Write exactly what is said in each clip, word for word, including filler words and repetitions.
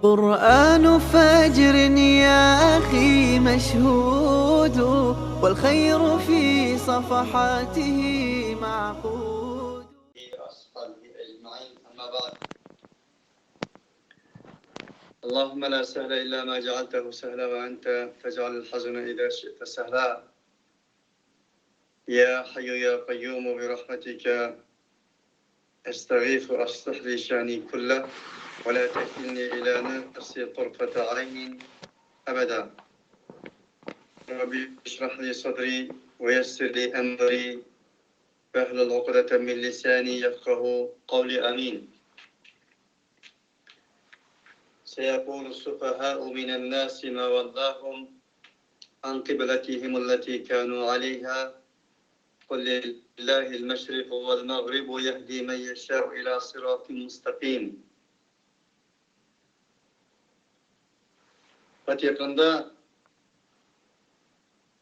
قرآن فجر يا أخي مشهود، والخير في صفحاته معقود. أصحابه أجمعين، أما بعد. اللهم لا سهل إلا ما جعلته سهلا وأنت تجعل الحزن إذا شئت سهلا. يا حي يا قيوم برحمتك أستغيث أصلح لي شأني كله ولا تكلني إلى نفسي طرفة عين أبدا. رب اشرح لي صدري ويسر لي أمري واحلل عقدة من لساني يفقه قولي. آمين. سيقول السفهاء من الناس ما ولاهم عن قبلتهم التي كانوا عليها. قل لله المشرق والمغرب يهدي من يشاء إلى صراط مستقيم. پات يېقىندا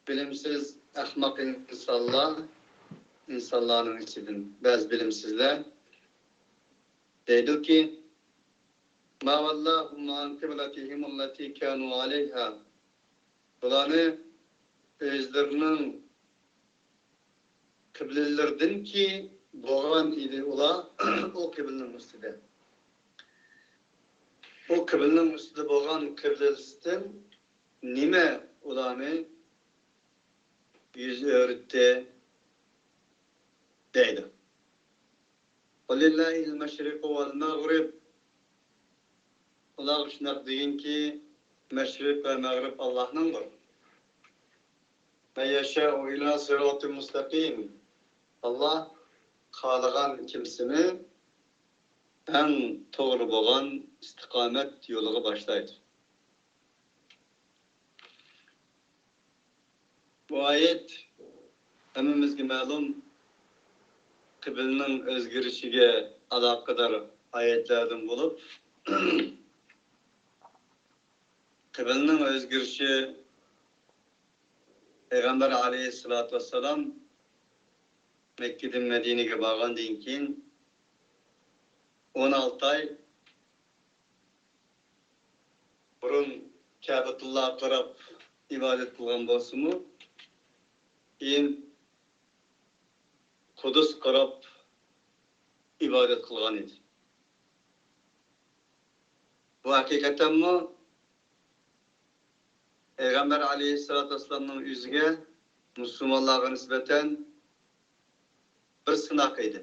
بىلىمسىز، ئەخمەق ئىنسانلار، ئىنسانلارنىڭ ئىچىدىن بەزى بىلىمسىزلەر دەيدۇكى، ما ولاهم عن قبلتهم التي كانوا عليها. بۇلارنى ئۆزلىرىنىڭ قىبلىلىرىدىنكى بولغان ئىدى ئۇلار، ئۇ قىبلىنىڭ ئۈستىدە. ئۇ قىبلىنىڭ ئۈستىدە بولغان قىبلىسىدىن نېمە ئۇلارنى يۈز ئۆرۈتتى دەيدۇ. قل لله المشرق والمغرب. ئۇلارغا شۇنداق دېگىنكى، مەشرىق ۋە مەغرىب ئاللاھنىڭدۇر. من يشاء إلى صراط مستقيم. ئاللاھ خالىغان كىمسىنى ئەڭ توغرا بولغان ئىستىقامەت يولىغا باشلايدۇ. بۇ ئايەت ھەممىمىزگە مەلۇم قىبلىنىڭ ئۆزگىرىشىگە ئالاقىدار ئايەتلەردىن بولۇپ، قىبلىنىڭ ئۆزگىرىشى پەيغەمبەر ئەلەيھىسسالاتۇ ۋەسسالام مەككىدىن مەدىنىگە بارغاندىن كېيىن ئون ئالتە ئاي بۇرۇن كەبەتۇللاھقا قاراپ ئىبادەت قىلغان بولسىمۇ، كېيىن قۇدۇسقا قاراپ ئىبادەت قىلغان ئىدى. بۇ ھەقىقەتەنمۇ پەيغەمبەر ئەلەيھىسسالاتۇ ۋەسسالامنىڭ ئۆزىگە، مۇسۇلمانلارغا نىسبەتەن بىر سىناق ئىدى.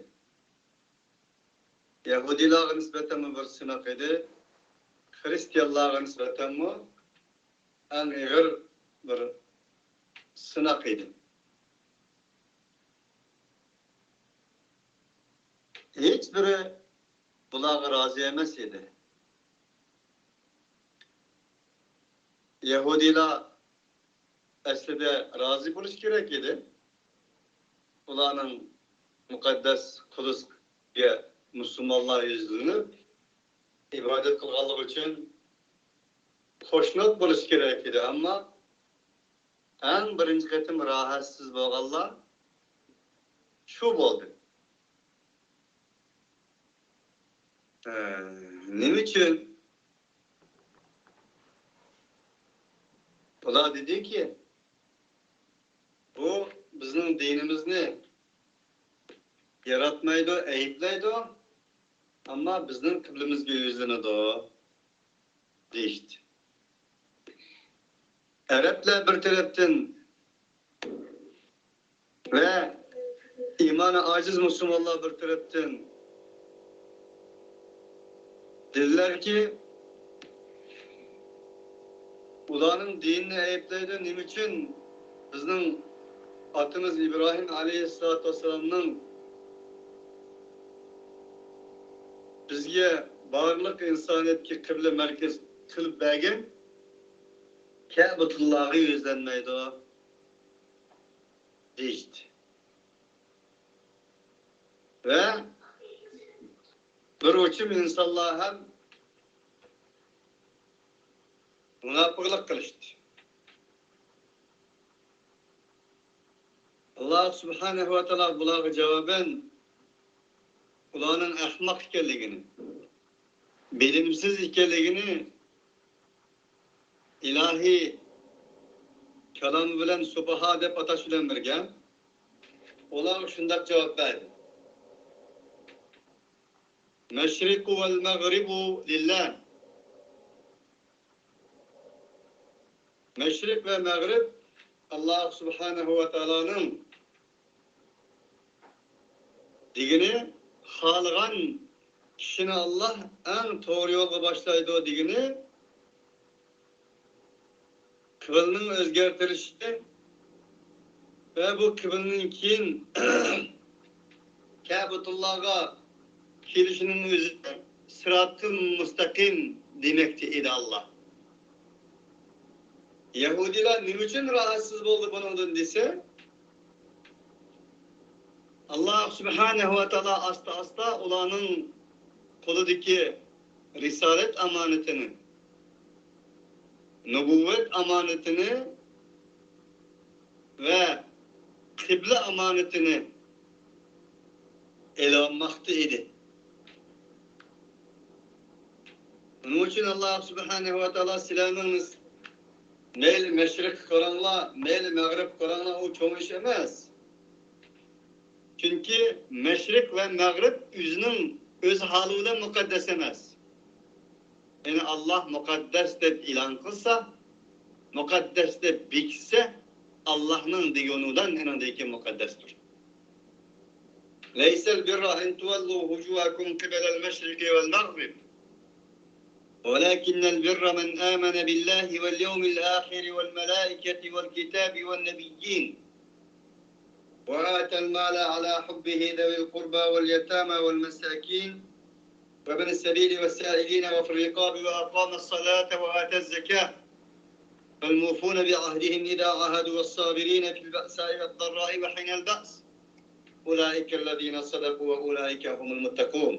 يەھۇدىيلارغا نىسبەتەنمۇ بىر سىناق ئىدى. خرىستىيانلارغا نىسبەتەنمۇ ئەڭ ئېغىر بىر سىناق ئىدى. ھېچبىرى بۇلارغا رازى ئەمەس ئىدى. يەھۇدىيلار ئەسلىدە رازى بولۇش كېرەك ئىدى. ئۇلارنىڭ مۇقەددەس قۇدسىگە مۇسۇلمانلار يۈزلىنىپ ئىبادەت قىلغانلىقى ئۈچۈن خۇشنۇد بولۇش كېرەك ئىدى. ئەمما ئەڭ بىرىنچى قېتىم راھەتسىز بولغانلار شۇ بولدى. ئە، نېمە ئۈچۈن؟ ئۇلار دېدىكى، بۇ بىزنىڭ دىنىمىزنى ياراتمايدۇ، ئەيىبلەيدۇ، ئەمما بىزنىڭ قىبلىمىزگە يۈزلىنىدۇ، دېيىشتى. ئەرەبلەر بىر تەرەپتىن ۋە ئىمانى ئاجىز مۇسۇلمانلار بىر تەرەپتىن دېدىلەركى، ئۇلارنىڭ دىنىنى ئەيىبلەيدۇ. نېمە ئۈچۈن بىزنىڭ ئاتىمىز ئىبراھىم ئەلەيھىسسالاتۇ ۋەسسالامنىڭ بىزگە بارلىق ئىنسانىيەتكە قىبلە مەركەز قىلىپ بەرگەن كەبىتۇللاغا يۈزلەنمەيدۇ؟ دېيىشتى. ۋە بىر ئوچۇم ئىنسانلار ھەم مۇناپىقلىق قىلىشتى. ئاللا سۇبھانەھۇ ۋە تائالا بۇلارغا جاۋابەن ئۇلارنىڭ ئەخمەق ئىكەنلىكىنى، بىلىمسىز ئىكەنلىكىنى ئىلاھىي كالامى بىلەن سۇبھا دەپ ئاتاش بىلەن بىرگە، ئۇلار شۇنداق جاۋاب بەردى: مەشرىقۇ ۋەل مەغرىبۇ لىللا. مەشرىق ۋە مەغرىب ئاللاھ سۇبھانەھۇ ۋە تائالانىڭ دېگىنى، خالىغان كىشىنى ئاللاھ ئەڭ توغرا يولغا باشلايدۇ دېگىنى، قىبلىنىڭ ئۆزگەرتىلىشى ۋە بۇ قىبلىنىڭ كېيىن كەبىتۇللاغا كېلىشىنىڭ ئۆزى سىراتىل مۇستەقىم دېمەكتە ئىدى ئاللاھ. يەھۇدىيلار نېمە ئۈچۈن راھەتسىز بولدى بۇنىڭدىن دېسە، ئاللاھ سۇبھانەھۇ ۋە تائالا ئاستا-ئاستا ئۇلارنىڭ قولىدىكى رىسالەت ئامانىتىنى، نۇبۇۋۋەت ئامانىتىنى ۋە قىبلە ئامانىتىنى ئېلىۋالماقتا ئىدى. شۇنىڭ ئۈچۈن ئاللاھ سۇبھانەھۇ ۋە تائالا سىلەرنىڭ مەيلى مەشرىققا قاراڭلار، مەيلى مەغرىبكە قاراڭلار، ئۇ چوڭ ئىش ئەمەس. چۈنكى مەشرىق ۋە مەغرىب ئۆزىنىڭ ئۆز ھالى بىلەن مۇقەددەس ئەمەس. يەنى ئاللاھ مۇقەددەس دەپ ئېلان قىلسا، مۇقەددەس دەپ بېكىتسە، ئاللاھنىڭ دېگىنى بىلەن ئېنىڭدىن كېيىن مۇقەددەستۇر. ليس البر أن تولوا وجوهكم قبل المشرق والمغرب ولكن البر من آمن بالله واليوم الآخر والملائكة والكتاب والنبيين وآتى المال على حبه ذوي القربى واليتامى والمساكين وابن السبيل والسائلين وفي الرقاب وأقام الصلاة وآتى الزكاة والموفون بعهدهم إذا عاهدوا والصابرين في البأساء والضراء وحين البأس أولئك الذين صدقوا وأولئك هم المتقون.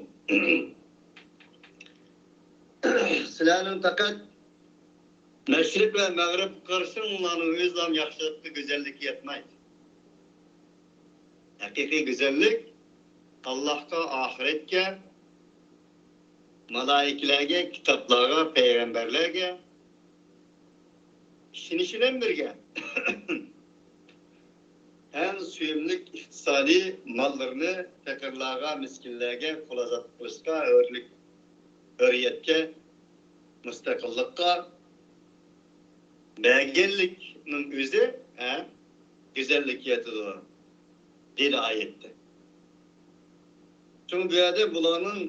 سىلەرنىڭ پەقەت مەشرىق ۋە مەغرىبكە قارىسىڭلارنىڭ ئۆزلەرنىڭ ياخشىلىققا، گۈزەللىككە يەتمەيدۇ. ھەقىقىي گۈزەللىك ئاللاھقا، ئاخىرەتكە، مالائىكىلەرگە، كىتابلارغا، پەيغەمبەرلەرگە ئىشىنىش بىلەن بىرگە، ئەڭ سۆيۈملۈك ئىقتىسادىي ماللىرىنى پەقىرلارغا، مىسكىنلەرگە، قول ئازاد قىلىشقا، ھۆرلۈك، ھۆرىيەتكە، مۇستەقىللىققا بەرگەنلىكنىڭ ئۆزى، ھە، گۈزەللىككە يەتىدۇ، دېدى ئايەتتە. شۇڭا بۇ يەردە بۇلارنىڭ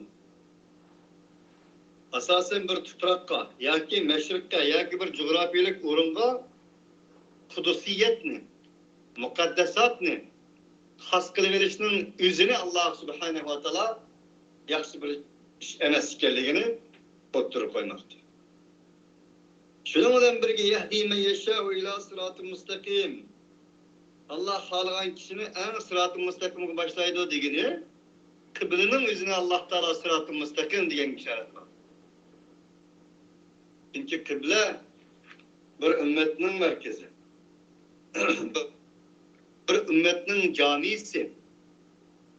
ئاساسەن بىر تۇپراققا ياكى مەشرىققە ياكى بىر جۇغراپىيەلىك ئورۇنغا قۇدسىيەتنى، مۇقەددەساتنى خاس قىلىۋېلىشنىڭ ئۆزىنى ئاللاھ سۇبھانەھۇ ۋە تائالا ياخشى بىر ئىش ئەمەس ئىكەنلىكىنى ئوتتۇرىغا قويماقتا. شۇنىڭ بىلەن بىرگە، يەھدى مەن يەشائۇ ئىلا سىراتىن مۇستەقىم. ئاللاھ خالىغان كىشىنى ئەڭ سىراتىل مۇستەقىمغا باشلايدۇ دېگىنى، قىبلىنىڭ ئۆزىنى ئاللاھ تائالا سىراتىل مۇستەقىم دېگەنگە ئىشارەت قىلىدۇ. چۈنكى قىبلە بىر ئۈممەتنىڭ مەركىزى. بىر ئۈممەتنىڭ جامىسى،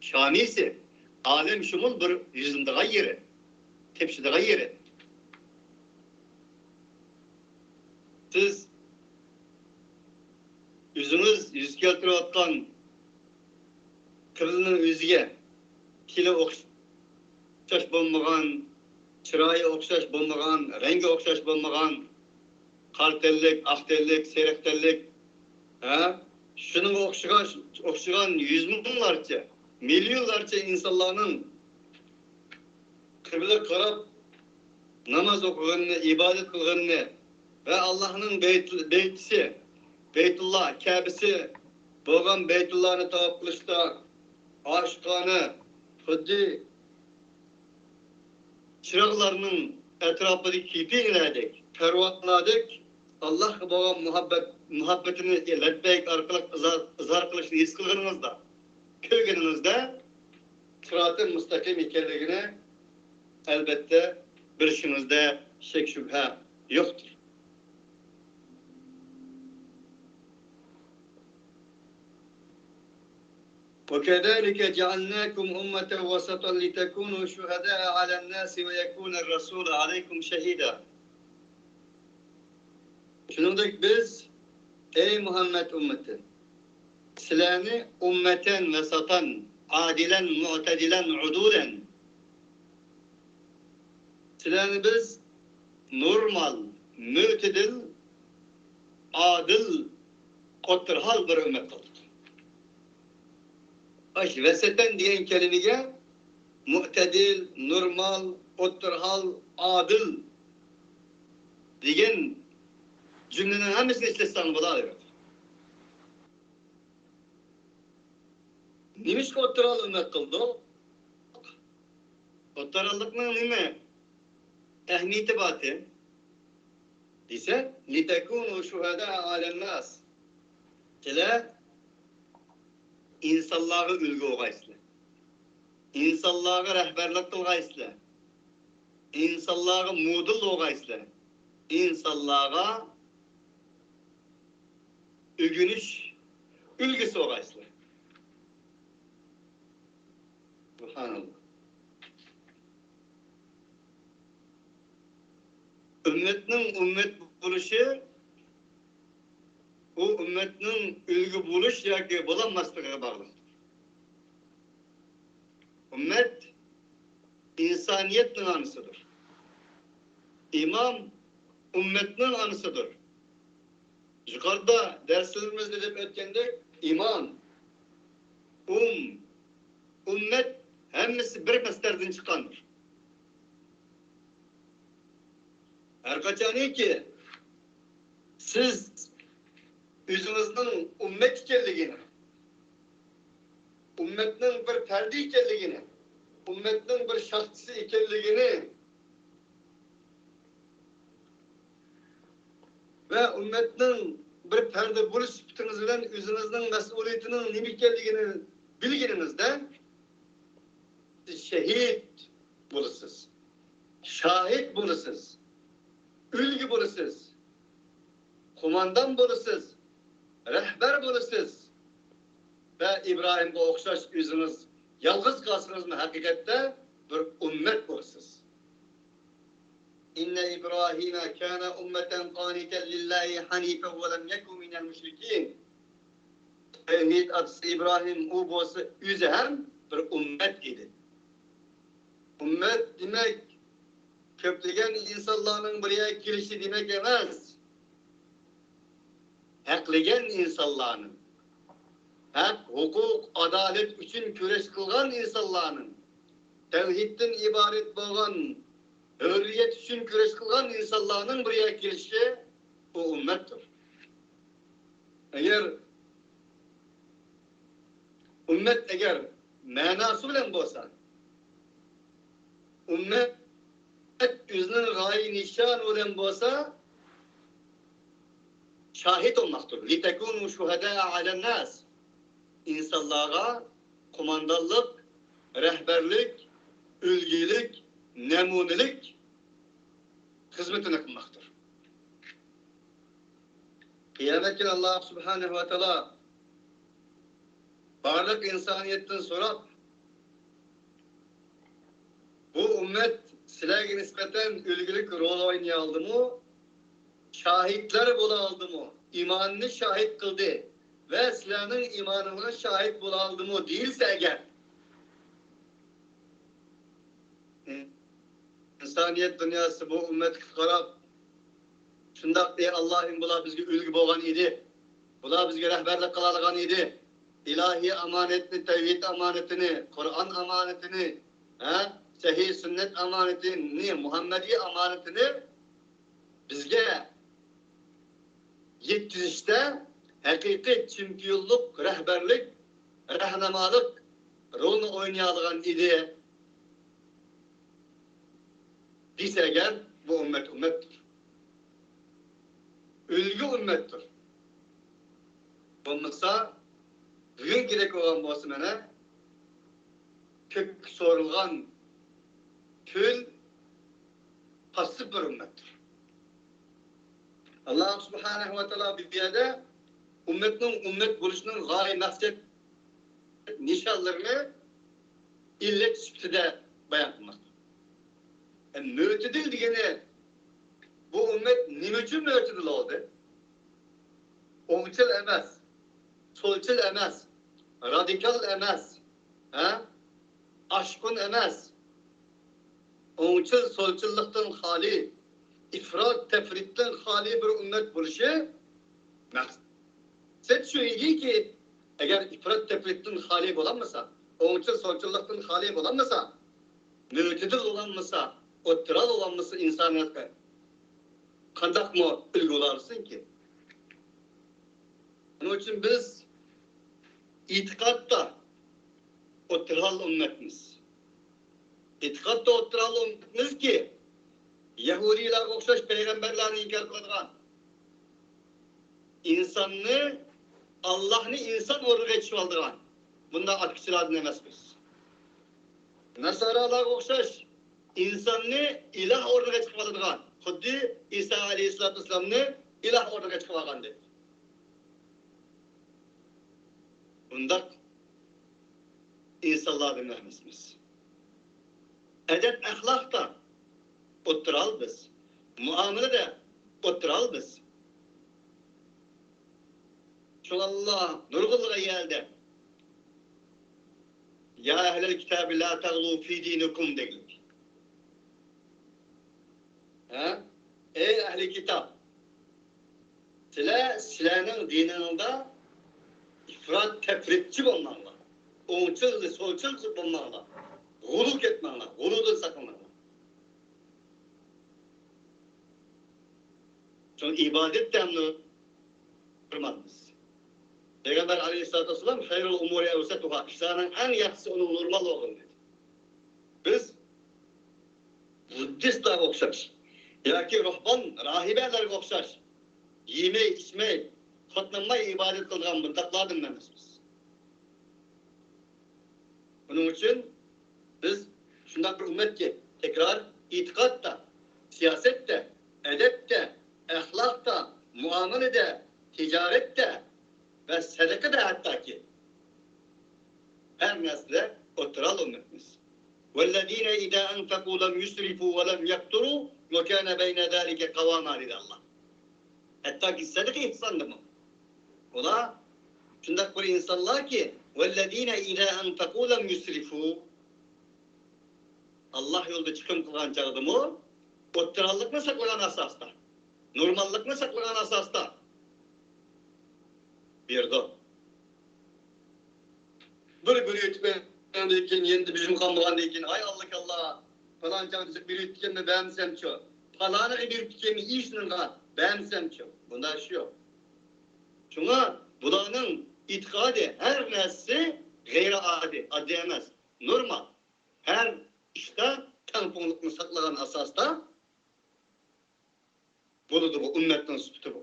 شامىسى، ئالەمشۇمۇل بىر يۈزلىنىدىغان يېرى، تېپىشىدىغان يېرى. سىز ئۆزىڭىز يۈز كەلتۈرۈۋاتقان قىبلىنىڭ ئۆزىگە تىلى ئوخشاش بولمىغان، چىرايى ئوخشاش بولمىغان، رەڭگى ئوخشاش بولمىغان، قارا تەنلىك، ئاق تەنلىك، سېرىق تەنلىك، ھە؟ شۇنىڭغا ئوخشىغان، ئوخشىغان يۈز مىڭلارچە، مىليونلارچە ئىنسانلارنىڭ قىبلىگە قاراپ ناماز ئوقۇغىنىنى، ئىبادەت قىلغىنىنى ۋە ئاللاھنىڭ بەيت-، بەيتىسى، بەيتۇللا، كەبىسى بولغان بەيتۇللانى تاۋاپ قىلىشتا ئاشىقانە، خۇددى چىراغلارنىڭ ئەتراپىدىكى كېپىنىلەردەك، پەرۋانىلەردەك ئاللاھقا بولغان مۇھەببەت، مۇھەببىتىنى لەببەيك ئارقىلىق ئىزھار، ئىزھار قىلىشنى ھېس قىلغىنىڭىزدا، كۆرگىنىڭىزدە سىراتىل مۇستەقىم ئىكەنلىكىنى ئەلۋەتتە بىلىشىڭىزدە شەك-شۈبھە يوقتۇر. وكذلك جعلناكم أمة وسطا لتكونوا شهداء على الناس ويكون الرسول عليكم شهيدا. شۇنىڭدەك بىز، ئەي مۇھەممەد ئۈممىتى، سىلەرنى ئۇممەتەن ۋەساتەن، ئادىلەن مۇئتەدىلەن ئۇدۇلەن، سىلەرنى بىز نورمال، مۆتىدىل، ئادىل، ئوتتۇرا ھال بىر ئۈممەت قىلدۇق. ئاش ۋەسەتەن دېگەن كەلىمىگە مۇئتەدىل، نورمال، ئوتتۇرا ھال، ئادىل دېگەن جۈملىنىڭ ھەممىسىنى ئىشلەتسەڭ بولىدۇ. نېمىشقا ئوتتۇرا ھال ئۈممەت قىلدۇق؟ ئوتتۇرا ھاللىقنىڭ نېمە ئەھمىيىتى بارتى دېسە، لىتەكۇنۇ شۇھەدائە ئەلەنناس. سىلەر ئىنسانلارغا ئۈلگە بولغايسىلەر. ئىنسانلارغا رەھبەرلىك قىلغايسىلەر. ئىنسانلارغا مودېل بولغايسىلەر. ئىنسانلارغا ئۆگىنىش ئۈلگىسى بولغايسىلەر. سۇبھاناللا. ئۈممەتنىڭ ئۈممەت بولۇشى، ئۇ ئۈممەتنىڭ ئۈلگە بولۇش ياكى بولالماسلىقىغا باغلىق. ئۈممەت ئىنسانىيەتنىڭ ئانىسىدۇر. ئىمام ئۈممەتنىڭ ئانىسىدۇر. يۇقىرىدا دەرسلىرىمىزدە دەپ ئۆتكەندەك، ئىمام، ئۇم، ئۈممەت ھەممىسى بىر مەسدەردىن چىققاندۇر. ھەر قاچانكى سىز ئۆزىڭىزنىڭ ئۈممەت ئىكەنلىكىنى، ئۈممەتنىڭ بىر پەردى ئىكەنلىكىنى، ئۈممەتنىڭ بىر شاخسىسى ئىكەنلىكىنى ۋە ئۈممەتنىڭ بىر پەردە بولۇش سۈپىتىڭىز بىلەن ئۆزىڭىزنىڭ مەسئۇلىيىتىنىڭ نېمە ئىكەنلىكىنى بىلگىنىڭىزدە، سىز شەھىد بولىسىز، شاھىت بولىسىز، ئۈلگە بولىسىز، قوماندان بولىسىز، رەھبەر بولىسىز ۋە ئىبراھىمغا ئوخشاش ئۆزىڭىز يالغۇز قالسىڭىزمۇ ھەقىقەتتە بىر ئۈممەت بولىسىز. إن إبراهيم كان أمة قانتا لله حنيفا ولم يك من المشركين. تەۋھىد ئاتىسى ئىبراھىم، ئۇ بولسا ئۆزى ھەم بىر ئۈممەت ئىدى. ئۈممەت دېمەك، كۆپلىگەن ئىنسانلارنىڭ بىر يەرگە كېلىشى دېمەك ئەمەس. ھەقلىگەن ئىنسانلارنىڭ، ھەق، ھوقۇق، ئادالەت ئۈچۈن كۈرەش قىلغان ئىنسانلارنىڭ، تەۋھىدتىن ئىبارەت بولغان ھۆرىيەت ئۈچۈن كۈرەش قىلغان ئىنسانلارنىڭ بىر يەرگە كېلىشى ئۇ ئۈممەتتۇر. ئەگەر ئۈممەت ئەگەر مەناسى بىلەن بولسا، ئۈممەت ئۆزىنىڭ غايە نىشانى بىلەن بولسا، شاھىت بولماقتۇر. لىتەكۇنۇ شۇھەدائە ئەلەنناس. ئىنسانلارغا قوماندانلىق، رەھبەرلىك، ئۈلگىلىك، نەمۇنىلىك خىزمىتىنى قىلماقتۇر. قىيامەت كۈنى ئاللا سۇبھانەھۇ ۋە تائالا بارلىق ئىنسانىيەتتىن سوراپ، بۇ ئۈممەت سىلەرگە نىسبەتەن ئۈلگىلىك رول ئوينىيالدىمۇ؟ شاھىتلار بولالدىمۇ؟ ئىماننى شاھىت قىلدى ۋە سىلەرنىڭ ئىمانىڭلار شاھىت بولالدىمۇ دېيىلسە ئەگەر، ئىنسانىيەت دۇنياسى بۇ ئۈممەتكە قاراپ، شۇنداق، ئى ئاللاھىم، بۇلار بىزگە ئۈلگە بولغان ئىدى، بۇلار بىزگە رەھبەرلىك قىلالىغان ئىدى، ئىلاھىي ئامانەتنى، تەۋھىد ئامانىتىنى، قۇرئان ئامانىتىنى، ھە، سەھىھ سۈننەت ئامانىتىنى، مۇھەممەدىي ئامانىتىنى بىزگە يەتكۈزۈشتە ھەقىقىي چېمپىيونلۇق، رەھبەرلىك، رەھنىمالىق رولىنى ئوينىيالىغان ئىدى دېسە ئەگەر، بۇ ئۈممەت ئۈممەتتۇر. ئۈلگە ئۈممەتتۇر. بولمىسا، بۈگۈنكىدەك بولغان بولسا، مانا، كۆككە سورۇلغان پۈل پاسسىپ بىر ئۈممەتتۇر. ئاللا سۇبھانەھۇ ۋە تائالا بۇ يەردە ئۈممەتنىڭ ئۈممەت بولۇشىنىڭ غايە مەقسەت نىشانلىرىنى ئىللەت سۈپىتىدە بايان قىلماقتا. ئە، مۆتىدىل دېگىنى، بۇ ئۈممەت نېمە ئۈچۈن مۆتىدىل بولدى؟ ئوڭچىل ئەمەس، سولچىل ئەمەس، رادىكال ئەمەس، ھە؟ ئاشقۇن ئەمەس. ئوڭچىل، سولچىللىقتىن خالىي، ئىفرات، تەپرىتتىن خالىي بىر ئۈممەت بولۇشى مەقسەت شۇ ئىدىكى، ئەگەر ئىپرات تەپرىتتىن خالىي بولالمىسا، ئوڭچىل سولچىللىقتىن خالىي بولالمىسا، مۆتىدىل بولالمىسا، ئوتتۇرا بولالمىسا ئىنسانىيەتكە قانداقمۇ ئۈلگە بولالىسۇنكى؟ شۇنىڭ ئۈچۈن بىز ئېتىقادتا ئوتتۇرا ھال ئۈممەتمىز. ئېتىقادتا ئوتتۇرا ھال ئۈممەتمىزكى، يەھۇدىيلارغا ئوخشاش پەيغەمبەرلەرنى ئىنكار قىلىدىغان، ئىنساننى، ئاللاھنى ئىنسان ئورنىغا چىقىۋالىدىغان بۇنداق ئاتكىچىلاردىن ئەمەس بىز. ناسارالارغا ئوخشاش ئىنساننى ئىلاھ ئورنىغا چىقىۋالىدىغان، خۇددى ئىسا ئەلەيھىسسالاتۇ ۋەسسالامنى ئىلاھ ئورنىغا چىقىۋالغاندەك. بۇنداق ئىنسانلاردىن ئەمەسمىز. ئەدەپ-ئەخلاقتا ئوتتۇرا ھال بىز. مۇئامىلىدە ئوتتۇرا ھال بىز. شۇڭا ئاللا نۇرغۇنلىغان يەردە، يا ئەھلەل كىتابى لا تەغلۇ فى دىنىكۇم دېگەن. ھە؟ ئەي ئەھلى كىتاب! سىلەر سىلەرنىڭ دىنىڭدا ئىپرات تەپرىتچى بولماڭلار. ئوڭچىل، سولچىل بولماڭلار. غۇلۇ كەتمەڭلار. غۇلۇدىن ساقلىنىڭلار. شۇڭا ئىبادەتتە ھەم نورمالمىز. پەيغەمبەر ئەلەيھىسسالاتۇ ۋەسسالام خەيرۇل ئۇمۇرى ئەۋسەتۇھا، ئىشلارنىڭ ئەڭ ياخشىسى ئۇنىڭ نورمال بولغىنى دېدى. بىز بۇددىستلارغا ئوخشاش ياكى روھبان، راھىبەلەرگە ئوخشاش يېمەي، ئىچمەي، قاتنىماي ئىبادەت قىلىدىغان بۇنداقلاردىن ئەمەسمىز. بۇنىڭ ئۈچۈن بىز شۇنداق بىر ئۈممەتكى، تەكرار، ئېتىقادتا، سىياسەتتە، ئەدەپتە، ئەخلاقتا، مۇئامىلىدە، تىجارەتتە ۋە سەدىقىدە ھەتتاكى ھەر نەرسىدە ئوتتۇرا ئۈممەتمىز. والذين إذا أنفقوا لم يسرفوا ولم يقتروا وكان بين ذلك قواما دېدى ئاللا. ھەتتاكى سەدىقە ئېھساندىمۇ. ئۇلار شۇنداق بىر ئىنسانلاركى، والذين إذا أنفقوا لم يسرفوا. ئاللا يولىدا چىقىم قىلغان چاغدىمۇ ئوتتۇرالىقنى ساقلىغان ئاساستا، نورماللىقنى ساقلىغان ئاساستا بېرىدۇ. بىر بېرىۋېتىپ بەرگەندىن كېيىن، يەنە بېشىم قالمىغاندىن كېيىن، ھاي ئاللا كاللا، پالان چاغدا بېرىۋېتىپتىكەنمەن، بەرمىسەمچۇ؟ پالانىغا بېرىپتىكەنمەن، ئىشنىڭغا بەرمىسەمچۇ؟ بۇنداق ئىش يوق. شۇڭا بۇلارنىڭ ئېتىقادى، ھەر نەرسىسى غەيرىئادىي، ئاددىي ئەمەس، نورمال. ھەر ئىشتا تەڭپۇڭلۇقنى ساقلىغان ئاساستا بولىدۇ بۇ ئۈممەتنىڭ سۈپىتى بۇ.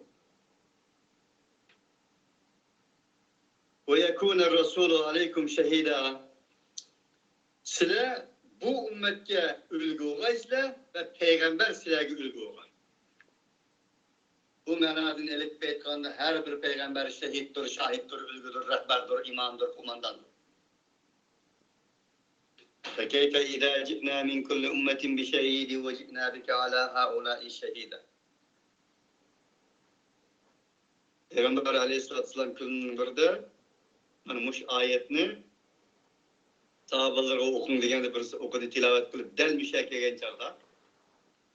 ويكون الرسول عليكم شهيدا. سىلەر بۇ ئۈممەتكە ئۈلگە بولغايسىلەر ۋە پەيغەمبەر سىلەرگە ئۈلگە بولغاي. بۇ مەنادىن ئېلىپ ئېيتقاندا، ھەر بىر پەيغەمبەر شەھىدتۇر، شاھىدتۇر، ئۈلگىدۇر، رەھبەردۇر، ئىمامدۇر، قومانداندۇر. فكيف إذا جئنا من كل أمة بشهيد وجئنا بك على هؤلاء شهيدا. پەيغەمبەر ئەلەيھىسسالاتۇ ۋەسسالام كۈننىڭ بىرىدە مانا مۇشۇ ئايەتنى ساھابىلىرىغا ئوقۇڭ دېگەندە، بىرسى ئوقۇدى، تىلاۋەت قىلىپ، دەل مۇشۇ يەرگە كەلگەن چاغدا،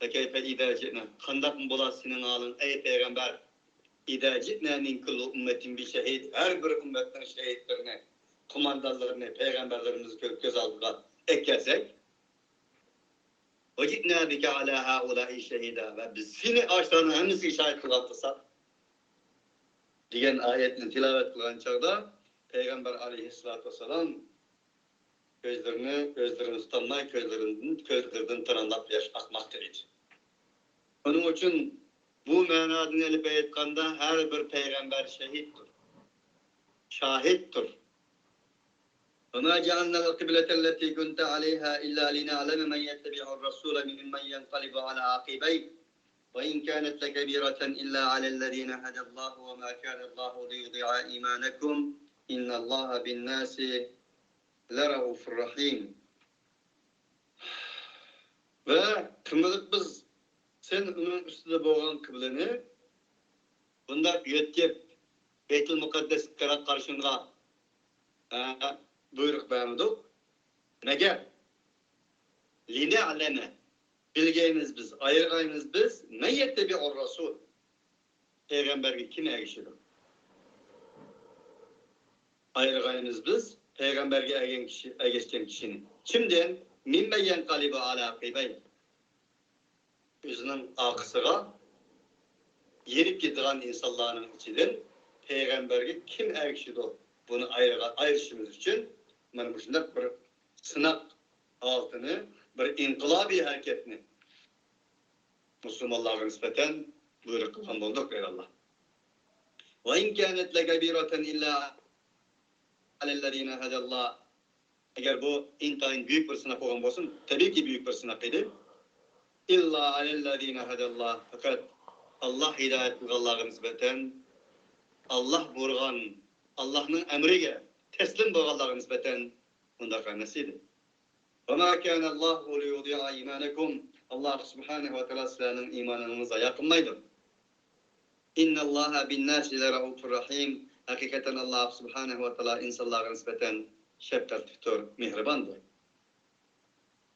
فكيف إذا جئنا، قانداقمۇ بولار سېنىڭ ھالىڭ، ئەي پەيغەمبەر؟ إذا جئنا من كل أمة بشهيد، ھەر بىر ئۈممەتنىڭ شەھىدلىرىنى، قوماندانلىرىنى پەيغەمبەرلىرىمىزنى كۆز ئالدىغا ئەكەلسەك، وجئنا بك على هؤلاء شهيدا، ۋە بىز سېنى ئاشۇلارنىڭ ھەممىسىگە شاھىت قىلغان بولساق، دېگەن ئايەتنى تىلاۋەت قىلغان چاغدا پەيغەمبەر ئەلەيھىسسالاتۇ ۋەسسالام كۆزلىرىنى، ئۆزلىرىنى تۇتالماي، كۆزلىرىدىن، كۆزلىرىدىن تىرىڭلاپ ياش ئاقماقتا ئىدى. شۇنىڭ ئۈچۈن بۇ مەنادىن ئېلىپ ئېيتقاندا، ھەر بىر پەيغەمبەر شەھىدتۇر، شاھىتتۇر. وما جعلنا القبلة التي كنت عليها إلا لنعلم من يتبع الرسول ممن ينقلب على عقبيه وإن كانت لكبيرة إلا على الذين هدى الله وما كان الله ليضيع إيمانكم إن الله بالناس لرءوف رحيم. ۋە قىلمىدۇق بىز سەن ئۇنىڭ ئۈستىدە بولغان قىبلىنى بۇنداق يۆتكەپ، بەيتۇل مۇقەددەسكە قاراپ قارىشىڭغا، ئە، بۇيرۇق بەرمىدۇق. مەگەر لىنەئلەمە، بىلگەيمىز بىز، ئايرىغايمىز بىز، مەن يەتتەبىئۇر رەسۇل، پەيغەمبەرگە كىم ئەگىشىدۇ؟ ئايرىغايمىز بىز پەيغەمبەرگە ئەگەن كىشى، ئەگەشكەن كىشىنى. كىمدىن؟ مىممەن يەنقەلىبۇ ئالا ئەقىبەيھ. ئۆزىنىڭ ئارقىسىغا يېنىپ كېتىدىغان ئىنسانلارنىڭ ئىچىدىن پەيغەمبەرگە كىم ئەگىشىدۇ؟ بۇنى ئايرىغا-، ئايرىشىمىز ئۈچۈن مانا مۇشۇنداق بىر سىناق ھالىتىنى، بىر ئىنقىلابىي ھەرىكەتنى مۇسۇلمانلارغا نىسبەتەن بۇيرۇق قىلغان بولدۇق، دەيدۇ ئاللا. وَإِنْ كَانَتْ لَكَبِيرَةً إِلَّا عَلَى الَّذِينَ هَدَى اللَّهُ. ئەگەر بۇ ئىنتايىن بۈيۈك بىر سىناق بولغان بولسۇن، تەبىئىيكى بۈيۈك بىر سىناق ئىدى. إِلَّا عَلَى الَّذِينَ هَدَى اللَّهُ، پەقەت ئاللا ھىدايەت قىلغانلارغا نىسبەتەن، ئاللا بۇيرۇغان، ئاللانىڭ ئەمرىگە تەسلىم بولغانلارغا نىسبەتەن ئۇنداق ئەمەس ئىدى. وَمَا كَانَ اللَّهُ لِيُضِيعَ إِيمَانَكُمْ. ئاللا سۇبھانەھۇ ۋە تائالا سىلەرنىڭ ئىمانىڭىزنى زايا قىلمايدۇ. إِنَّ اللَّهَ بِالنَّاسِ لَرَءُوفٌ رَحِيمٌ. ھەقىقەتەن ئاللا سۇبھانەھۇ ۋە تائالا ئىنسانلارغا نىسبەتەن شەپقەتلىكتۇر، مېھرىباندۇر.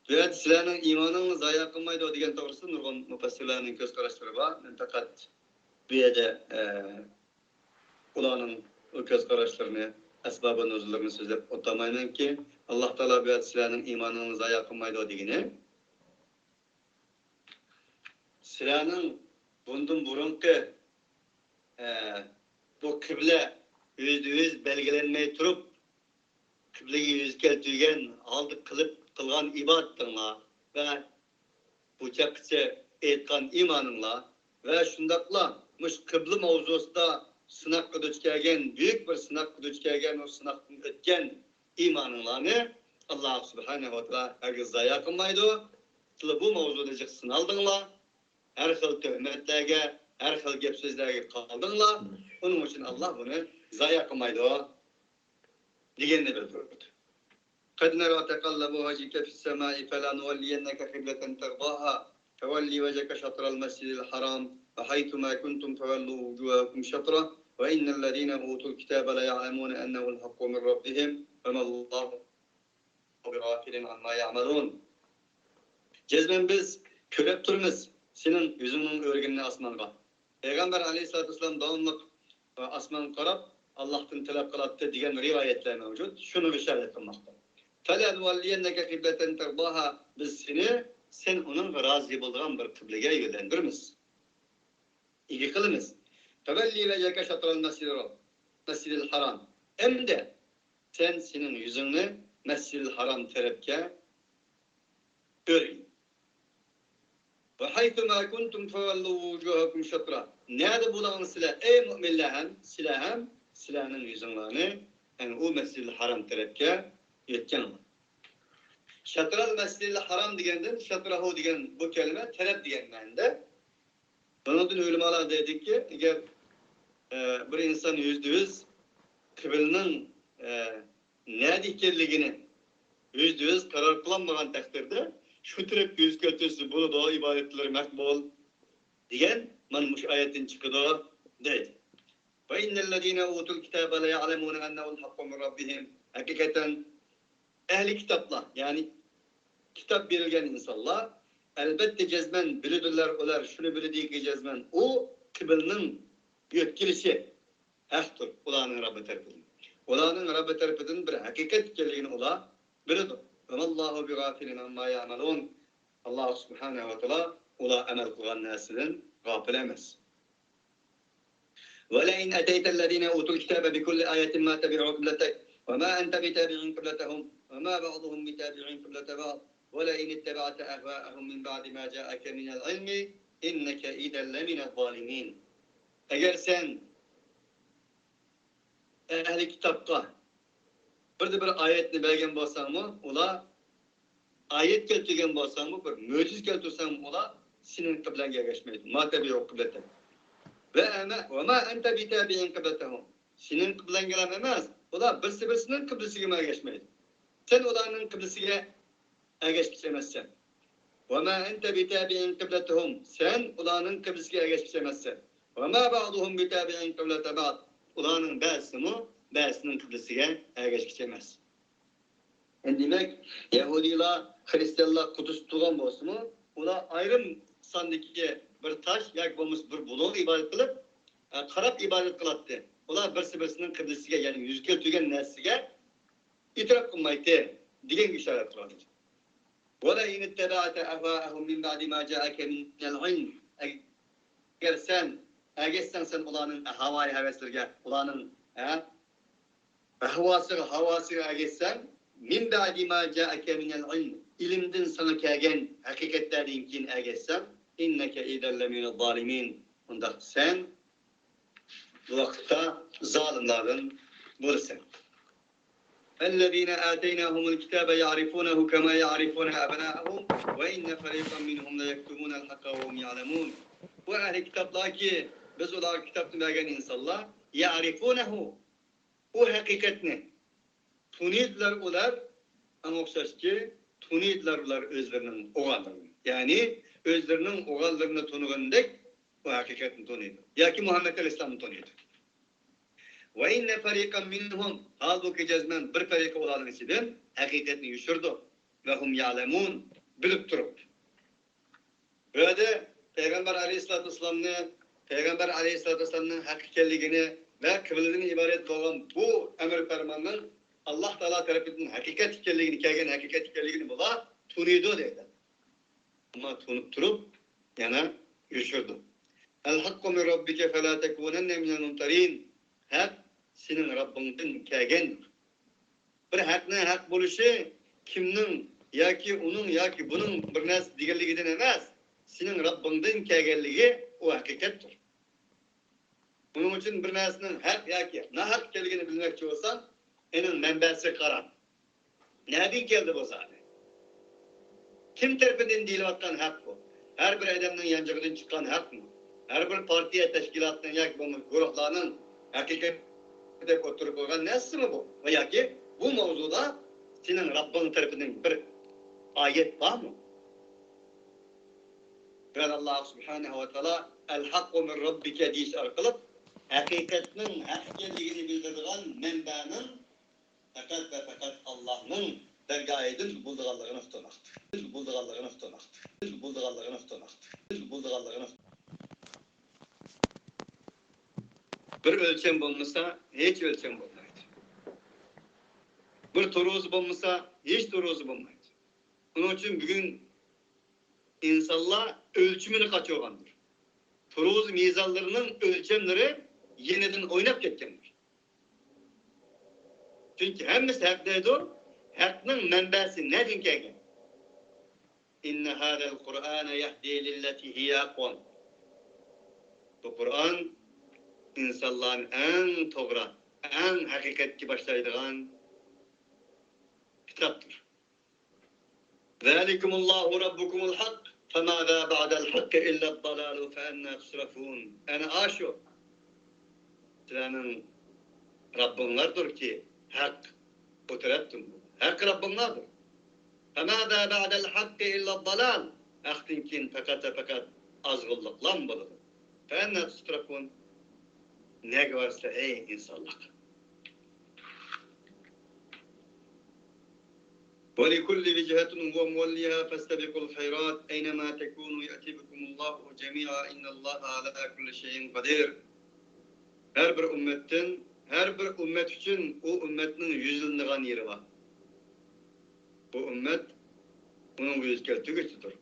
بۇ يەردە سىلەرنىڭ ئىمانىڭىزنى زايا قىلمايدۇ دېگەن توغرىسىدا نۇرغۇن مۇپەسسىرلەرنىڭ كۆز قاراشلىرى بار. مەن پەقەت بۇ يەردە، ئە، ئۇلارنىڭ ئۇ كۆز قاراشلىرىنى، ئەسبابى نۇزۇللىرىنى سۆزلەپ ئولتۇرمايمەنكى، ئاللا تائالا بۇ يەردە سىلەرنىڭ ئىمانىڭىزنى زايا قىلمايدۇ دېگىنى، سىلەرنىڭ بۇندىن بۇرۇنقى، ئە، بۇ قىبلە يۈزدە يۈز بەلگىلەنمەي تۇرۇپ، قىبلىگە يۈز كەلتۈرگەن ھالدا قىلىپ قىلغان ئىبادىتىڭلار ۋە بۇ چاغقىچە ئېيتقان ئىمانىڭلار ۋە شۇنداقلا مۇشۇ قىبلە ماۋزۇسىدا سىناققا دۇچ كەلگەن، بۈيۈك بىر سىناققا دۇچ كەلگەن، ئۇ سىناقتىن ئۆتكەن ئىمانىڭلارنى ئاللا سۇبھانەھۇ ۋە تائالا ھەرگىز زايا قىلمايدۇ. سىلەر بۇ ماۋزۇدا جىق سىنالدىڭلار، ھەر خىل تۆھمەتلەرگە، ھەر خىل گەپ سۆزلەرگە قالدىڭلار. ئۇنىڭ ئۈچۈن ئاللا بۇنى زايا قىلمايدۇ دېگەننى بىلدۈردى. قد نرى تقلب وجهك في السماء فلنولينك قبلة ترضاها فول وجهك شطر المسجد الحرام وحيث ما كنتم فولوا وجوهكم شطره وإن الذين أوتوا الكتاب ليعلمون أنه الحق من ربهم وما الله بغافل عما يعملون. جەزمەن بىز كۆرۈپ تۇرىمىز سېنىڭ يۈزۈڭنىڭ ئۆرۈگىنىنى ئاسمانغا. پەيغەمبەر ئەلەيھىسسالاتۇ ۋەسسالام داۋاملىق ئاسمانغا قاراپ ئاللاھتىن تەلەپ قىلاتتى دېگەن رىۋايەتلەر مەۋجۇت. شۇنىڭغا شاھىدلىك قىلماقتا. فلنولينك قبلة ترضاها، بىز سېنى، سەن ئۇنىڭغا رازى بولىدىغان بىر قىبلىگە يۆنلەندۈرىمىز. ئىگە قىلىمىز. فول وجهك شطر المسجد، المسجد الحرام. ئەمدى سەن سېنىڭ يۈزۈڭنى مەسجىدىل ھارام تەرەپكە ئۆرۈڭ. وحيث ما كنتم فولوا وجوهكم شطره. نەدە بولساڭلار سىلەر، ئەي مۇئمىنلار ھەم، سىلەر ھەم سىلەرنىڭ يۈزۈڭلارنى، يەنى ئۇ مەسجىدىل ھارام تەرەپكە يۆتكەڭلار. شطر المسجد الحرام دېگەندىن شطره دېگەن بۇ كەلىمە تەرەپ دېگەن مەنىدە. بۇنىڭدىن ئۆلىمالار دەيدۇكى، ئەگەر، ئە، بىر ئىنسان يۈزدە يۈز قىبلىنىڭ، ئە، نەدە ئىكەنلىكىنى يۈزدە يۈز قارار قىلالمىغان تەقدىردە، شۇ تەرەپكە يۈز كەلتۈرسە بولىدۇ، ئىبادەتلىرى مەقبۇل دېگەن مانا مۇشۇ ئايەتتىن چىقىدۇ دەيدۇ. وإن الذين أوتوا الكتاب ليعلمون أنه الحق من ربهم. ھەقىقەتەن ئەھلى كىتابلار، يەنى كىتاب بېرىلگەن ئىنسانلار، ئەلبەتتە جەزمەن بىلىدۇلار، ئۇلار شۇنى بىلىدۇكى، جەزمەن ئۇ قىبلىنىڭ يۆتكىلىشى ھەقتۇر، ئۇلارنىڭ رەببى تەرىپىدىن. ئۇلارنىڭ رەببى تەرىپىدىن بىر ھەقىقەت ئىكەنلىكىنى ئۇلار بىلىدۇ. وما الله بغافل عما يعملون. ئاللا سۇبھانەھۇ ۋە تائالا ئۇلار ئەمەل قىلغان نەرسىدىن غاپىل ئەمەس. ولئن أتيت الذين أوتوا الكتاب بكل آية ما تبعوا قبلتك وما أنت بتابع قبلتهم وما بعضهم بتابع قبلة بعض ولئن اتبعت أهواءهم من بعد ما جاءك من العلم إنك إذا لمن الظالمين. ئەگەر سەن ئەھلى كىتابقا بىردە بىر ئايەتنى بەرگەن بولساڭمۇ، ئۇلار ئايەت كەلتۈرگەن بولساڭمۇ، بىر مۆجىزە كەلتۈرسەڭمۇ، ئۇلار سېنىڭ قىبلەڭگە ئەگەشمەيدۇ. ما تبعوا قبلتك. ۋە ئەمە، وما أنت بتابع قبلتهم. سېنىڭ قىبلەڭگىلا ئەمەس، ئۇلار بىرسى بىرسىنىڭ قىبلىسىگىمۇ ئەگەشمەيدۇ. سەن ئۇلارنىڭ قىبلىسىگە ئەگەشكۈچى ئەمەسسەن. وما أنت بتابع قبلتهم. سەن ئۇلارنىڭ قىبلىسىگە ئەگەشكۈچى ئەمەسسەن. وما بعضهم بتابع قبلة بعض. ئۇلارنىڭ بەزىسىمۇ بەزىسىنىڭ قىبلىسىگە ئەگەشكۈچى ئەمەس. دېمەك، يەھۇدىيلار، خرىستىيانلار قۇدۇس تۇتۇلغان بولسىمۇ، ئۇلار ئايرىم ساندىكى بىر تاش ياكى بولمىسا بىر بۇلۇڭغا ئىبادەت قىلىپ، ئە، قاراپ ئىبادەت قىلاتتى. ئۇلار بىرسى-بىرسىنىڭ قىبلىسىگە، يەنى يۈز كەلتۈرگەن نەرسىگە ئېتىراپ قىلمايتتى دېگەنگە ئىشارەت قىلىۋاتىدۇ. ولئن اتبعت أهواءهم من بعد ما جاءك من العلم. ئەگەر سەن ئەگەشسەڭ سەن ئۇلارنىڭ ھاۋايى ھەۋەسلىرىگە، ئۇلارنىڭ، ھە، ئەھۋاسىغا، ھاۋاسىغا ئەگەشسەڭ، من بعد ما جاءك من العلم، ئىلىمدىن ساڭا كەلگەن ھەقىقەتلەردىن كېيىن ئەگەشسەڭ، إنك إذا لمن الظالمين، ئۇنداق سەن بۇ ۋاقىتتا زالىملاردىن بولىسەن. الذين آتيناهم الكتاب يعرفونه كما يعرفون أبناءهم وإن فريقا منهم ليكتمون الحق وهم يعلمون. بۇ ئەھلى كىتابلاركى، بىز ئۇلارغا كىتابنى بەرگەن ئىنسانلار، يەرىفۇنەھۇ، ئۇ ھەقىقەتنى تونۇيدىلار ئۇلار، ئاڭا ئوخشاشكى، تونۇيدىلار ئۇلار ئۆزلىرىنىڭ ئوغۇللىرىنى. يەنى ئۆزلىرىنىڭ ئوغۇللىرىنى تونۇغىنىدەك ئۇ ھەقىقەتنى تونۇيدۇ. ياكى مۇھەممەد ئەلەيھىسسالامنى تونۇيدۇ. وإن فريقا منهم، ھالبۇكى جەزمەن بىر پەرىقى ئۇلارنىڭ ئىچىدىن ھەقىقەتنى يوشۇرىدۇ. وهم يعلمون، بىلىپ تۇرۇپ. بۇ يەردە پەيغەمبەر ئەلەيھىسسالاتۇ ۋەسسالامنى، پەيغەمبەر ئەلەيھىسسالاتۇ ۋەسسالامنىڭ ھەق ئىكەنلىكىنى ۋە قىبلىدىن ئىبارەت بولغان بۇ ئەمر پەرماننىڭ ئاللاھ تائالا تەرىپىدىن ھەقىقەت ئىكەنلىكىنى، كەلگەن ھەقىقەت ئىكەنلىكىنى بۇلار تونۇيدۇ دەيدۇ. ئەمما تونۇپ تۇرۇپ يەنە يوشۇرىدۇ. الحق من ربك فلا تكونن من الممترين. ھەق سېنىڭ رەببىڭدىن كەلگەن. بىر ھەقنىڭ ھەق بولۇشى كىمنىڭ ياكى ئۇنىڭ ياكى بۇنىڭ بىر نەرسە دېگەنلىكىدىن ئەمەس، سېنىڭ رەببىڭدىن كەلگەنلىكى ئۇ ھەقىقەتتۇر. ئۇنىڭ ئۈچۈن بىر نەرسىنىڭ ھەق ياكى ناھەق ئىكەنلىكىنى بىلمەكچى بولساڭ، ئېنىڭ مەنبەسىگە قارا. نەدىن كەلدى بۇ زادى؟ كىم تەرىپىدىن دېيىلىۋاتقان ھەق بۇ؟ ھەر بىر ئادەمنىڭ يانچۇقىدىن چىققان ھەقمۇ؟ ھەر بىر پارتىيە، تەشكىلاتنىڭ ياكى بولمىسا گۇرۇھلارنىڭ ھەقىقەت دەپ ئوتتۇرىغا قويغان نەرسىمۇ بۇ؟ ۋە ياكى بۇ ماۋزۇدا سېنىڭ رەببىڭ تەرىپىدىن بىر ئايەت بارمۇ؟ بۇ يەردە ئاللاھ سۇبھانەھۇ ۋە تائالا «الحق من ربك» دېيىش ئارقىلىق ھەقىقەتنىڭ ھەق ئىكەنلىكىنى بىلدۈرىدىغان مەنبەنىڭ پەقەت ۋە پەقەت ئاللاھنىڭ دەرگاھىدىن بولىدىغانلىقىنى ئۇقتۇرماقتا. بولىدىغانلىقىنى ئۇقتۇرماقتا. بولىدىغانلىقىنى ئۇقتۇرماقتا. بولىدىغانلىقىنى ئۇقتۇرماقتا. بىر ئۆلچەم بولمىسا، ھېچ ئۆلچەم بولمايدۇ. بىر تۇرۇزا بولمىسا، ھېچ تۇرۇزا بولمايدۇ. ئۇنىڭ ئۈچۈن بۈگۈن ئىنسانلار ئۆلچىمىنى قاچۇرغاندۇر. تۇرۇزا مىزانلىرىنىڭ ئۆلچەملىرى يېنىدىن ئويناپ كەتكەندۇر. چۈنكى ھەممىسى ھەق دەيدۇ، ھەقنىڭ مەنبەسى نەدىن كەلگەن؟ إن هذا القرآن يهدي للتي هي أقوم. بۇ قۇرئان ئىنسانلارنى ئەڭ توغرا، ئەڭ ھەقىقەتكە باشلايدىغان كىتابتۇر. ذلكم الله ربكم الحق فماذا بعد الحق إلا الضلال فأنى تصرفون. ئەنە ئاشۇ سىلەرنىڭ رەببىڭلاردۇركى ھەق، ئۇ تەرەپتىن ھەق رەببىڭلاردۇر. فماذا بعد الحق إلا الضلال. ھەقتىن كېيىن پەقەت ۋە پەقەت ئازغۇنلۇقلام بولىدۇ. فأنى تصرفون. نەگە بارىسىلەر، ئەي ئىنسانلار؟ ولكل وجهة هو موليها فاستبقوا الخيرات أينما تكونوا يأت بكم الله جميعا إن الله على كل شيء قدير. ھەر بىر ئۈممەتتىن، ھەر بىر ئۈممەت ئۈچۈن ئۇ ئۈممەتنىڭ يۈزلىنىدىغان يېرى بار. بۇ ئۈممەت ئۇنىڭغا يۈز كەلتۈرگۈچىدۇر.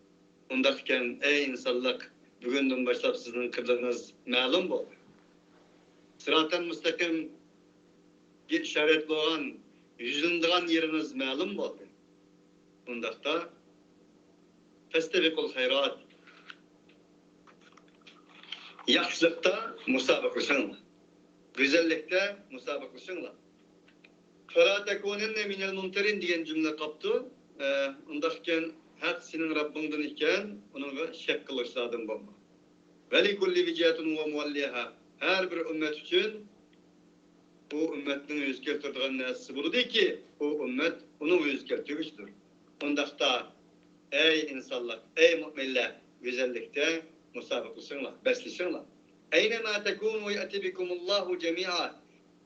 ئۇنداق ئىكەن، ئەي ئىنسانلىق، بۈگۈندىن باشلاپ سىزنىڭ قىبلىڭىز مەلۇم بولدى. سىراتەل مۇستەقىمگە ئىشارەت بولغان، يۈزلىنىدىغان يېرىڭىز مەلۇم بولدى. ئۇنداقتا، فاستبقوا الخيرات. ياخشىلىقتا مۇسابىقىلىشىڭلار. گۈزەللىكتە مۇسابىقىلىشىڭلار. فلا تكونن من الممترين دېگەن جۈملە قاپتۇ. ئە، ئۇنداق ئىكەن، ھەق سېنىڭ رەببىڭدىن ئىكەن، ئۇنىڭغا شەك قىلغۇچىلاردىن بولما. ولكل وجهة هو موليها. ھەر بىر ئۈممەت ئۈچۈن ئۇ ئۈممەتنىڭ يۈز كەلتۈرىدىغان نەرسىسى بولىدۇكى، ئۇ ئۈممەت ئۇنىڭغا يۈز كەلتۈرگۈچىدۇر. ئۇنداقتا، ئەي ئىنسانلار، ئەي مۆمىنلەر، گۈزەللىكتە مۇسابىقىلىشىڭلار، بەسلىشىڭلار. أينما تكونوا يأت بكم الله جميعا.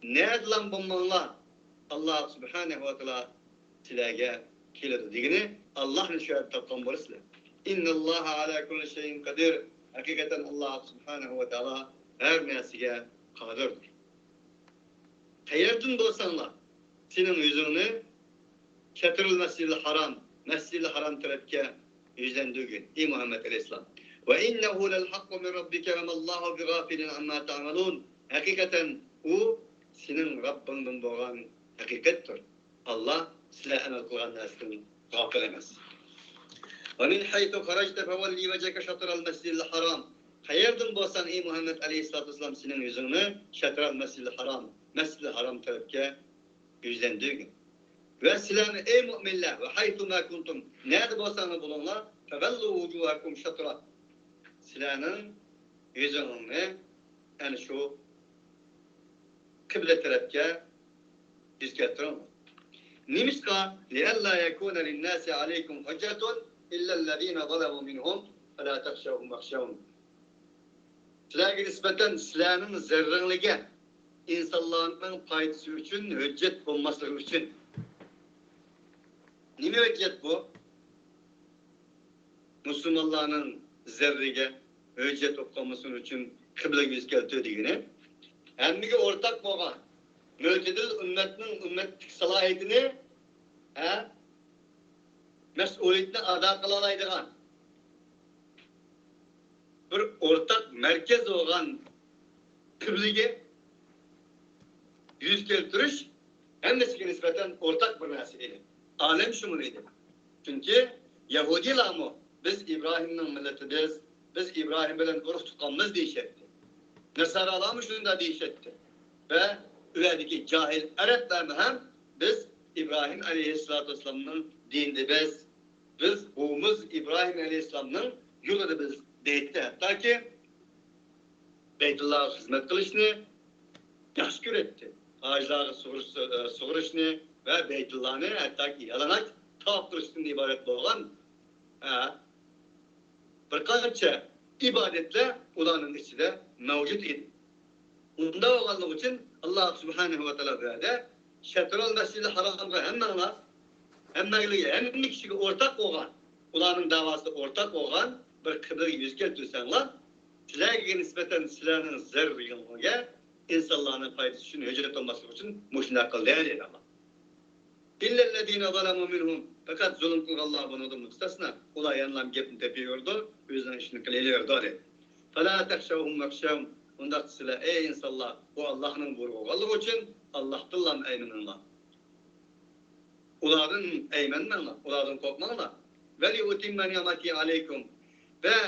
نەدىلا بولماڭلار، ئاللا سۇبھانەھۇ ۋە تائالا سىلەرگە كېلىدۇ دېگىنى، ئاللانى شۇ يەردە تاپقان بولىسىلەر. إن الله على كل شيء قدير. ھەقىقەتەن ئاللا سۇبھانەھۇ ۋە تائالا ھەر نەرسىگە قادىردۇر. قەيەردىن بولساڭلار، سېنىڭ يۈزۈڭنى شەترۇل مەسجىدىل ھارام، مەسجىدىل ھارام تەرەپكە يۈزلەندۈرگىن، ئى مۇھەممەد ئەلەيھىسسالام. وإنه للحق من ربك وما الله بغافل عما تعملون. ھەقىقەتەن ئۇ سېنىڭ رەببىڭدىن بولغان ھەقىقەتتۇر. ئاللا سىلەر ئەمەل قىلغان نەرسىدىن غاپىل ئەمەس. ومن حيث خرجت فول وجهك شطر المسجد الحرام. قەيەردىن بولساڭ، ئى مۇھەممەد ئەلەيھىسسالاتۇ ۋەسسالام، سېنىڭ يۈزۈڭنى شەترۇل مەسجىدىل ھارام، مەسجىدىل ھارام تەرەپكە يۈزلەندۈرگىن. ۋە سىلەرنى، ئەي مۆمىنلەر، ۋە ھەيسۇما كۇنتۇم، نەدە بولساڭلار بولۇڭلار، فەۋەللۇ ۋۇجۇھەكۇم شەترا، سىلەرنىڭ يۈزۈڭنى ئەنە شۇ قىبلە تەرەپكە يۈز كەلتۈرۈڭلار. نېمىشقا؟ لئلا يكون للناس عليكم حجة إلا الذين ظلموا منهم فلا تخشوهم واخشون. سىلەرگە نىسبەتەن سىلەرنىڭ زەررىڭلىگە ئىنسانلارنىڭ پايدىسى ئۈچۈن ھۆججەت بولماسلىقى ئۈچۈن. نېمە ھۆججەت بۇ؟ مۇسۇلمانلارنىڭ زەررىگە ھۆججەت بولۇپ قالمىسۇن ئۈچۈن قىبلىگە يۈز كەلتۈر دېگىنى. ھەممىگە ئورتاق بولغان، مۆتىدىل ئۈممەتنىڭ ئۈممەتلىك سالاھىيىتىنى، ھە، مەسئۇلىيىتىنى ئادا قىلالايدىغان، بىر ئورتاق مەركەز بولغان قىبلىگە يۈز كەلتۈرۈش ھەممىسىگە نىسبەتەن ئورتاق بىر نەرسە ئىدى. ئالەم شۇمۇل ئىدى. چۈنكى يەھۇدىيلارمۇ، «بىز ئىبراھىمنىڭ مىللىتىدىز، بىز ئىبراھىم بىلەن ئۇرۇق تۇغقانمىز» دېيىشەتتى. نەسارالارمۇ شۇنداق دېيىشەتتى. ۋە ئۇ يەردىكى جاھىل ئەرەبلەرمۇ ھەم، «بىز ئىبراھىم ئەلەيھىسسالاتۇ ۋەسسالامنىڭ دىنىدىبىز، بىز بوۋىمىز ئىبراھىم ئەلەيھىسسالامنىڭ يولىدىبىز» دەيتتى. ھەتتاكى بەيتۇللاغا خىزمەت قىلىشنى ياخشى كۆرەتتى. ھاجىلارغا سۇغۇرۇش، سۇغۇرۇشنى ۋە بەيتۇللانى ھەتتاكى يالىڭاچ تاۋاپ قىلىشتىن ئىبارەت بولغان، ھە، بىر قانچە ئىبادەتلەر ئۇلارنىڭ ئىچىدە مەۋجۇت ئىدى. ئۇنداق بولغانلىقى ئۈچۈن، ئاللا سۇبھانەھۇ ۋە تائالا بۇ يەردە شەترۇل مەسجىدىل ھارامغا ھەممىڭلار، ھەممىگە، ھەممە كىشىگە ئورتاق بولغان، ئۇلارنىڭ دەۋاسىدا ئورتاق بولغان بىر قىبلىگە يۈز كەلتۈرسەڭلار، سىلەرگە نىسبەتەن سىلەرنىڭ زەررىڭلارغا ئىنسانلارنىڭ پايدىسى ئۈچۈن ھۆججەت بولماسلىقى ئۈچۈن مۇشۇنداق قىلدى، دېدى ئاللا. إلا الذين ظلموا منهم، پەقەت زۇلۇم قىلغانلار بۇنىڭدىن مۇستەسنا. ئۇلار يەنىلا گەپنى تېپىۋېرىدۇ، ئۆزىنىڭ ئىشىنى قىلىۋېرىدۇ، دېدى. فلا تخشوهم واخشون. ئۇنداق سىلەر، ئەي ئىنسانلار، بۇ ئاللاھنىڭ بۇيرۇغى بولغانلىقى ئۈچۈن ئاللاھتىنلا ئەيمىنىڭلار. ئۇلاردىن ئەيمەنمەڭلار، ئۇلاردىن قورقماڭلار. ولأتم نعمتي عليكم. ۋە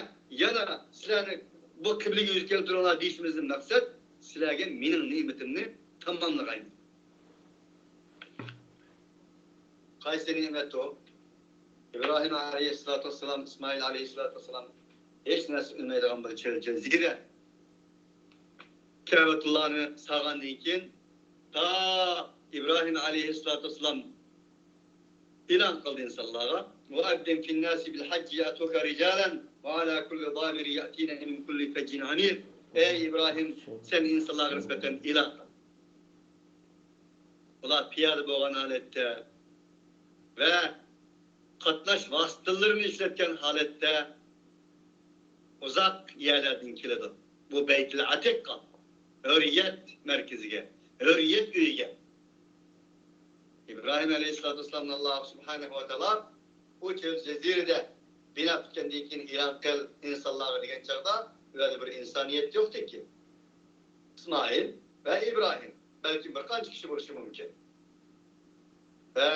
يەنە سىلەرنى بۇ قىبلىگە يۈز كەلتۈرۈڭلار دېيىشىمىزدىن مەقسەت، سىلەرگە مېنىڭ نېمىتىمنى تاماملىغاي. قايسى نېمەت ئۇ؟ ئىبراھىم ئەلەيھىسسالاتۇ ۋەسسالام، ئىسمائىل ئەلەيھىسسالاتۇ ۋەسسالام ھېچ نەرسە ئۈنمەيدىغان بىر چۆل جەزىرە. كەبەتۇللانى سالغاندىن كېيىن، تا ئىبراھىم ئەلەيھىسسالاتۇ ۋەسسالام ئېلان قىلدى ئىنسانلارغا، وأذن في الناس بالحج يأتوك رجالا وعلى كل ضامر يأتين من كل فج عميق. ئەي ئىبراھىم، سەن ئىنسانلارغا نىسبەتەن ئېلان قىل. ئۇلار پىيادە بولغان ھالەتتە ۋە قاتناش ۋاسىتىلىرىنى ئىشلەتكەن ھالەتتە ئۇزاق يەرلەردىن كېلىدۇ. بۇ بەيتۇل ئەتىققا، ھۆرىيەت مەركىزىگە، ھۆرىيەت ئۆيىگە. ئىبراھىم ئەلەيھىسسالاتۇ ۋەسسالامنى ئاللا سۇبھانەھۇ ۋە تائالا ئۇ چۆل جەزىرىدە بىنا پۈتكەندىن كېيىن ئېلان قىل ئىنسانلارغا دېگەن چاغدا، ئۇ يەردە بىر ئىنسانىيەت يوقتىكى. ئىسمائىل ۋە ئىبراھىم، بەلكىم بىر قانچە كىشى بولۇشى مۇمكىن. ۋە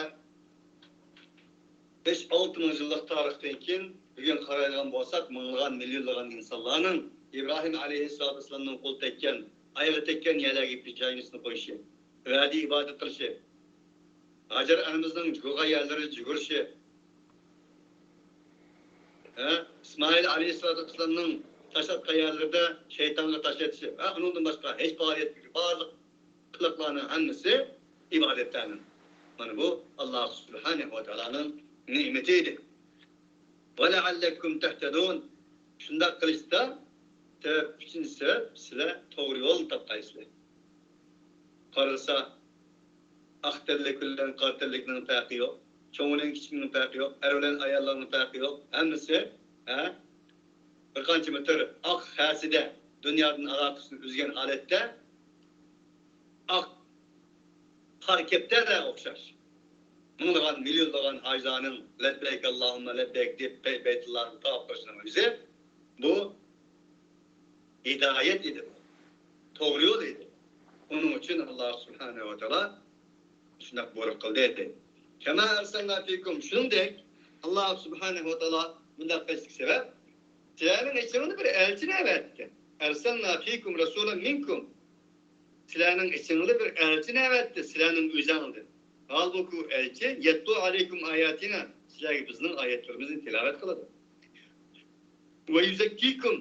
بەش-ئالتە مىڭ يىللىق تارىختىن كېيىن بۈگۈن قارايدىغان بولساق، مىڭلىغان، مىليونلىغان ئىنسانلارنىڭ ئىبراھىم ئەلەيھىسسالاتۇ ۋەسسالامنىڭ قول تەگكەن، ئايىغى تەگكەن يەرلەرگە پېشانىسىنى قويۇشى، ۋە ئىبادەت قىلىشى، ھاجەر ئانىمىزنىڭ يۇغان يەرلىرىدە يۈگۈرۈشى، ھە، ئىسمائىل ئەلەيھىسسالاتۇ ۋەسسالامنىڭ تاش ئاتقان يەرلىرىدە شەيتانغا تاش ئېتىشى ۋە ئۇنىڭدىن باشقا ھېچ پائالىيەتتىكى بارلىق قىلىقلارنىڭ ھەممىسى ئىبادەتلەرنىڭ. مانا بۇ ئاللا سۇبھانەھۇ ۋە تائالانىڭ نېمىتى ئىدى. ولعلكم تهتدون. شۇنداق قىلىشتا سەۋەب، ئۈچىنچى سەۋەب، سىلەر توغرا يول تاپقايسىلەر. قارىسا، ئاق تەنلىك بىلەن قارا تەنلىكنىڭ پەرقى يوق. چوڭ بىلەن كىچىكنىڭ پەرقى يوق. ئەر بىلەن ئاياللارنىڭ پەرقى يوق. ھەممىسى، ھە، بىر قانچە مېتىر ئاق خەسىدە دۇنيادىن ئالاقىسىنى ئۈزگەن ھالەتتە، ئاق قار كەپتەرلەرگە ئوخشاش. مىڭلىغان، مىليونلىغان ھاجىلارنىڭ لەببەيك ئاللاھۇممە لەببەيك دەپ بەي-، بەيتۇللاھنى تاۋاپ قىلىشىنىڭ ئۆزى بۇ ھىدايەت ئىدى، بۇ توغرا يول ئىدى. ئۇنىڭ ئۈچۈن ئاللا سۇبھانەھۇ ۋە تائالا شۇنداق بۇيرۇق قىلدى. كەما ئەرسەلنا فىكۇم، شۇنىڭدەك ئاللا سۇبھانەھۇ ۋە تائالا بۇنداق قىلىشتىكى سەۋەب، سىلەرنىڭ ئىچىڭلاردا بىر ئەلچىنى ئەۋەتكەن. ئەرسەلنا فىكۇم رەسۇلەن مىنكۇم. سىلەرنىڭ ئىچىڭلاردا بىر ئەلچىنى ئەۋەتتى، سىلەرنىڭ ئۆزۈڭلاردىن. ھالبۇكى ئۇ ئەلچى يەتلۇ ئەلەيكۇم ئاياتىنا، سىلەرگە بىزنىڭ ئايەتلىرىمىزنى تىلاۋەت قىلىدۇ. ۋە يۇزەككىكۇم،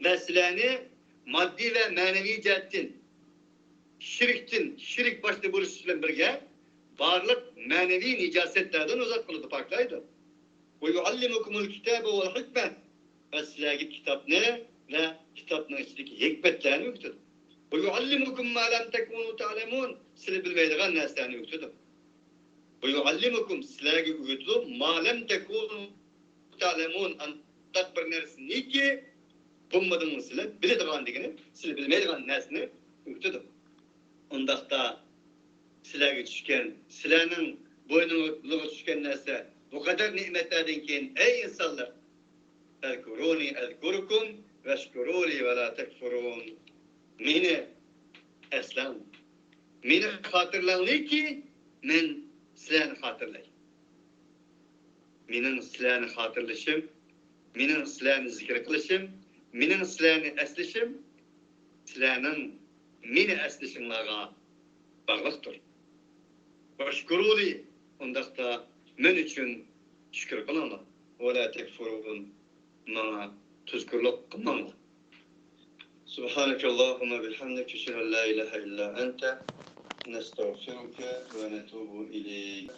ۋە سىلەرنى ماددىي ۋە مەنىۋى جەھەتتىن شىركتىن، شىرك باشتا بولۇش بىلەن بىرگە، بارلىق مەنىۋى نىجاسەتلەردىن ئازاد قىلىدۇ، پاكلايدۇ. ۋە يۇئەللىمۇكۇمۇل كىتابە ۋەل ھىكمە، ۋە سىلەرگە كىتابنى ۋە كىتابنىڭ ئىچىدىكى ھېكمەتلەرنى ئۆگىتىدۇ. ۋە يۇئەللىمۇكۇم ما لەم تەكۇنۇ تەئلەمۇن، سىلەر بىلمەيدىغان نەرسىلەرنى ئۆگىتىدۇ. ۋە يۇئەللىمۇكۇم، سىلەرگە ئۆگىتىدۇ، ما لەم تەكۇنۇ تەئلەمۇن، ئانداق بىر نەرسىنىكى بولمىدىڭلار سىلەر بىلىدىغان دېگىنى، سىلەر بىلمەيدىغان نەرسىنى ئۆگىتىدۇ. ئۇنداقتا سىلەرگە چۈشكەن، سىلەرنىڭ بوينۇڭلارغا چۈشكەن نەرسە بۇ قەدەر نېمەتلەردىن كېيىن، ئەي ئىنسانلار، فەزكۇرۇنى ئەزكۇركۇم ۋەشكۇرۇلى ۋەلا تەكفۇرۇن. مېنى ئەسلەڭ. مېنى خاتىرىلەڭلاركى، مەن سىلەرنى خاتىرىلەي. مېنىڭ سىلەرنى خاتىرىلىشىم، مېنىڭ سىلەرنى زىكىر قىلىشىم، مېنىڭ سىلەرنى ئەسلىشىم، سىلەرنىڭ مېنى ئەسلىشىڭلارغا باغلىقتۇر. ۋەشكۇرۇلى، ئۇنداقتا مەن ئۈچۈن شۈكۈر قىلىڭلار. ۋەلا تەكفۇرۇن، ماڭا تۇزكورلۇق قىلماڭلار. سبحانك اللهم وبحمدك، أشهد أن لا إله إلا أنت، نستغفرك ونتوب إليك.